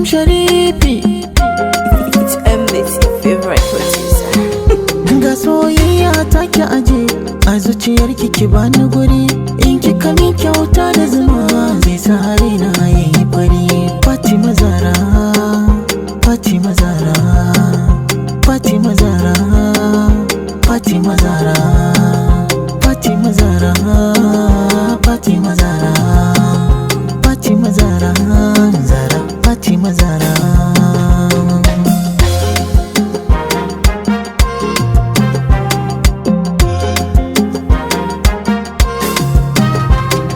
Sharifi. It's Mlit, your favorite producer. Ga soyayya ta ki aje a zuciyarki, ki bani guri. In kika min kyauta da zuma, zai sa raina yayi fari. Fatima Zara, Fatima Zara, Fatima Zara, Fatima Zara, Fatima Zara, Fatima Zara, Fatima Zara, Zara, Fatima Zara.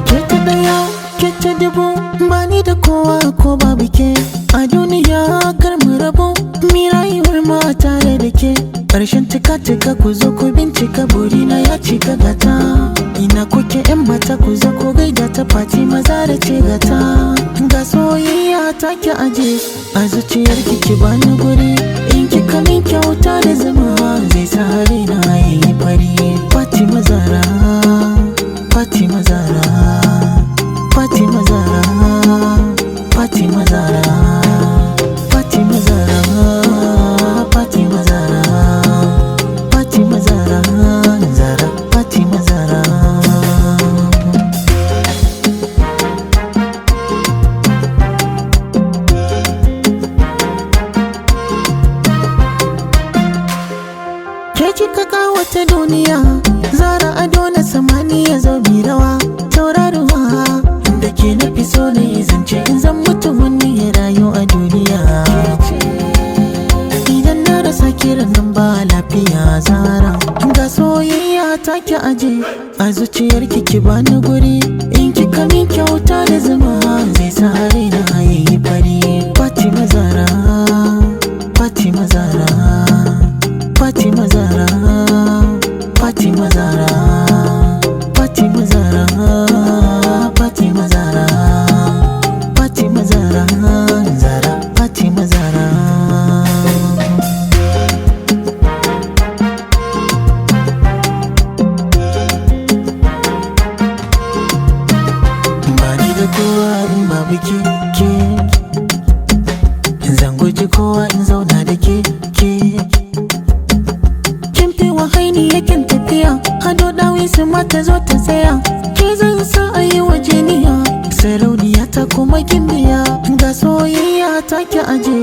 Ke ta ɗaya, ke ta dubu, ba ni da kowa ko babu ke. A duniya kar mu rabu, mi rayuwar ma tare da ke. Ƙarshen cika cika, ku zo ku bincika, burina ya cika gata. Ina kuke 'yan mata, ku zo ku gaida ta, Fatima Zara ce gata. Ga soyayya ta ki aje a zuciyarki, ki bani guri. In kika min kyauta da zuma, zai sa raina yayi fari. Fatima Zara, Fatima Zara, Fatima Zara, Fatima Zara, Fatima Zara, Fatima Zara, Fatima Zara, Zara, Fatima Zara. Ke kika kawata duniya, Zara, ado na samaniya, zo mi rawa, tauraruwa. Da ke na fi so na yi zance, in zan mutu wani ya rayu a duniya. Idan na rasa kiran nan ba lafiya, Zara. Ga soyayya ta ki aje a zuciyarki, ki bani guri. In kika min kyauta da zuma, zai sa raina yayi fari. Fatima Zara, Fatima Zara, Fatima Zara, Fatima Zara, Fatima Zara, Fatima Zara, Fatima Zara, Zara, Fatima Zara. Bani da kowa in babu ke, ke. Zan guji kowa in zauna da ke, ke. Kin fi wahaini yakin tafiya, ado dawi su mata zo ta tsaya. Ke zan sa a yi wa jiniya, sarauniya ta kuma gimbiya. Ga soyayya ta ki aje.